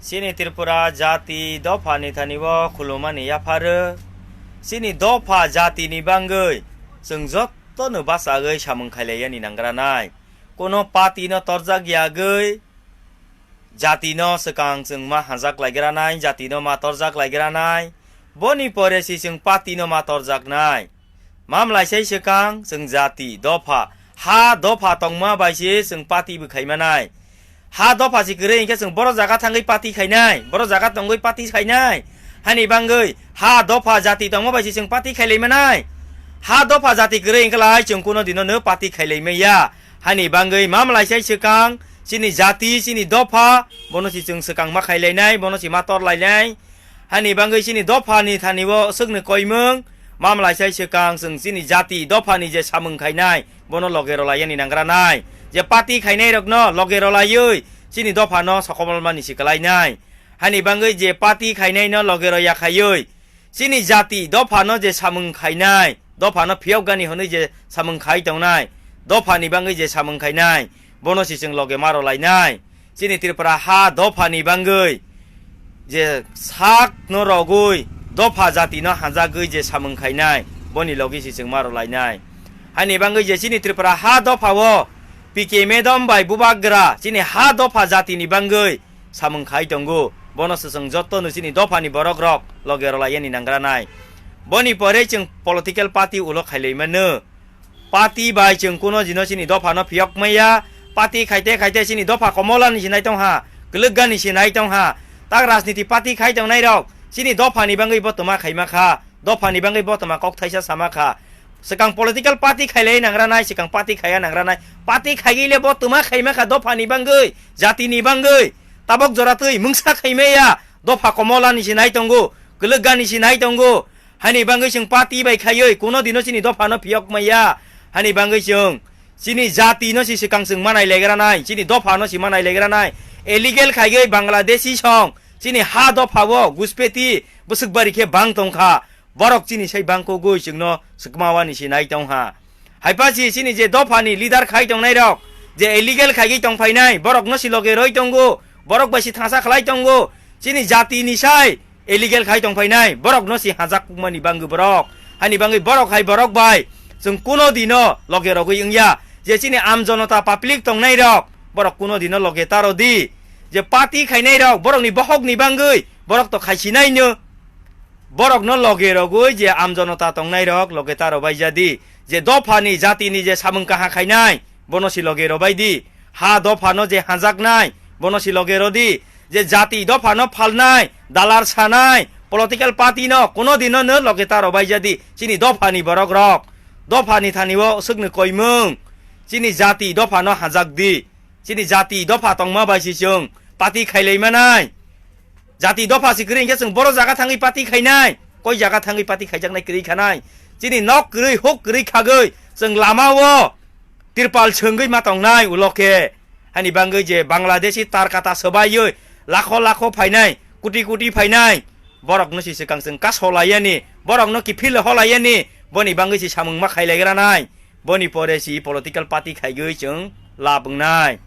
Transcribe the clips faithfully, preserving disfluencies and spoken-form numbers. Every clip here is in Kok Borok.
Chini Tripura jati dopha ni thani o khulumani yapharw. Chini dopha jati ni bangwi chwng joto no bachagwi samung khailai yani nangranai. Kuno party no torjak yagwi jati no swkang chwng ma hajak laigranai, jati no ma torjak laigranai. Boni pore si chwng party no ma torjaknai. Mamlai sai swkang chwng jati, dopha, ha dopha tongma bai se chwng party bo khaimanai. Ha dopha si kwrwi hinkhe chwng boro jaga thangwi party khainai, boro jaga tongwi party khainai. Hani bangwi ha dopha jati tongma bai se chwng party khailaimanai. Ha dopha jati kwrwi hinkhe lai chwng kuno dino no party khailaimaya. Hani bangwi mamlai sai swkang chini jati, chini dopha, bono si chwng swkang ma khailainai, bono si ma torlainai. Hani bangwi chini dopha ni thani o swkni koimung, mamlai sai swkang chwng chini jati dopha ni je samung khainai, bono loge rwlai yani nangranai. Je party khainai rokno loge rwlaiwi chini dopha no sokomol mani si kwlainai. Hani bangwi je party khainai no loge rwya khaiwi chini jati dopha no je samung khainai, dopha no phiyok gani hwnwi je samung khai tongnai, dopha ni bangwi je samung khainai, bono si chwng loge ma rwlainai. Chini Tripura ha dopha ni bangwi je sak no rogwi dopha jati no hajagwi je samung khainai, boni logi si chwng ma rwlainai. Hani bangwi je chini Tripura ha dopha o P K Medom bai bubagra chini ha dopha jati ni bangwi samung khai tongo, bono se chwng joto no chini dopha ni borok rok loge rwlai yani nangranai. Boni pore chwng political party ulo khailai mano. Party bai chwng kuno dino chini dopha no phiyok maya. Party khaite khaite chini dopha komola ni sinai tongha, kwlwkga ni sinai tongha. Tak rajniti party khai tongnai rok chini dopha ni bangwi bo twma khaima kha, dopha ni bangwi bo twma kok thaisa sama kha. Swkang political party khailai nangranai, swkang party khaiya nangranai. Party khaigwi le bo twma khaima kha dopha ni bangwi, jati ni bangwi. Tabok jora twi mungsa khaimaya, dopha komola ni sinai tongo, kwlwkga ni sinai tongo. Hani bangwi chwng party bai khaiwi kuno dino chini dopha no phiyok maya. Hani bangwi chwng chini jati no si swkang chwng manai legranai, chini dopha no si manai legranai. Illegal khaigwi Bangladeshi song chini ha dopha o guspeti bwswk bari khe bang tongkha. Borok chini sai bangkogwi chwngno swkma wani si nai tongha. Haiphasi chini je dophani leader khai tongnai rok, je illegal khaigwi tongphainai, borokno si loge roi tongo, borok bai si thangsa khlai tongo. Chini jatini sai illegal khai tongphainai, borokno si hajak kukmani bangwi borok. Hani bangwi borok hai borok bai chwng kuno dino loge rogwi wngya. Je chini am jonota public tongnai rok, borok kuno dino loge ta rodi. Je party khainai rok, borokni bohokni bangwi borok to khaisinaino. Borokno loge rogwi je am jonota tongnai rok loge ta robai jadi, je dophani jatini je samung kaha khainai bono si loge robai di, ha dophano je hajaknai bono si loge rodi, je jati dophano phalnai, dalar sanai, political party no kuno dino no loge ta robai jadi, chini dophani borok rok, dophani thani o swkni koimung, chini jati dophano hajak di, chini jati dopha tongma bai si chwng party khailai manai. Jati dopha si kwrwi hinkhe chwng boro jaga thangwi party khainai, koi jaga thangwi party khaijaknai kwrwi khanai. Chini nok kwrwi huk kwrwi khagwi chwng lama o tirpal swngwi ma tongnai ulo khe. Hani bangwi je Bangladeshi tar kata swbaiwi lakho lakho phainai, kuti kuti phainai, borokno si swkang chwng kaso laiyani, borokno kiphil ho laiyani, boni bangwi si samung ma khailai granai. Boni pore si political party khaigwi chwng lab wngnai.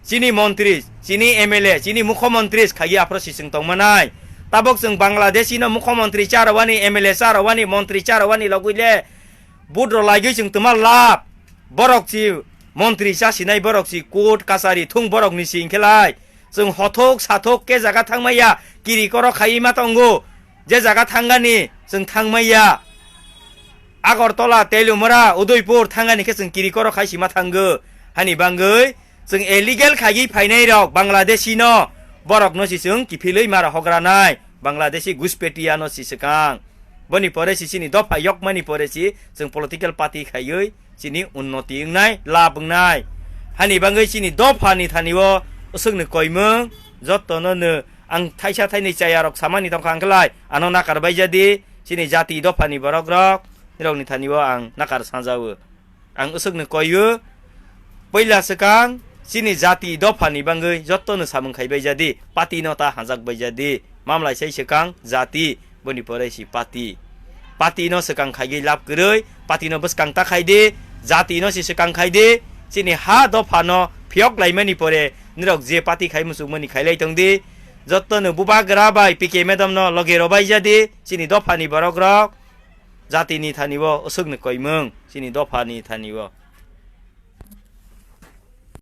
Chini montri, chini M L A, chini mukhomontri khaigwi aphro si chwng tongmanai. Tabok chwng Bangladeshi no mukhomontri cha rwani, M L A cha rwani, montri cha rwani logwi le vote rw laigwi chwng twma lab. Borok si montri cha sinai, borok si court kachari thung borok ni si hinkhe lai. Chwng hothok sathok ke jaga thangmaya, kiri koro khaiwi ma tongo. Je jaga thangani chwng thangmaya. Agartala, Teliamura, Udaipur thangani khe chwng kiri koro khai sima thango. Hani bangwi chwng illegal khaigwi phainai rok Bangladeshi no, borok no si chwng kiphilwi mara hogranai, Bangladeshi guspetiya no si swkang. Boni pore si chini dopha yokmani pore si chwng political party khaiwi chini unnoti wngnai, lab wngnai. Hani bangwi chini dophani thani o swkni koimung jotono no ang thaisa thaini chaya rok samani tongkha, hwnkhe lai ano nakar baijadi, chini jati dophani borok rok, nirokni thani o ang nakar sanjago. Ang swkni koio, puila swkang chini jati dophani bangwi jotono samung khai baijadi, party no ta hajak baijadi, mamlai sai swkang jati, boni pore si party. Party no swkang khaigwi lab kwrwi, party no bwskang ta khaidi, jati no si swkang khaidi, chini ha dopha no phiyok laimani pore nirok je party khai muchungmani khailai tongdi. Jotono bubagra bai P K madam no loge robai jadi chini dopha ni borok rok jati ni thani o usuk ni koimung chini dopha ni thani o.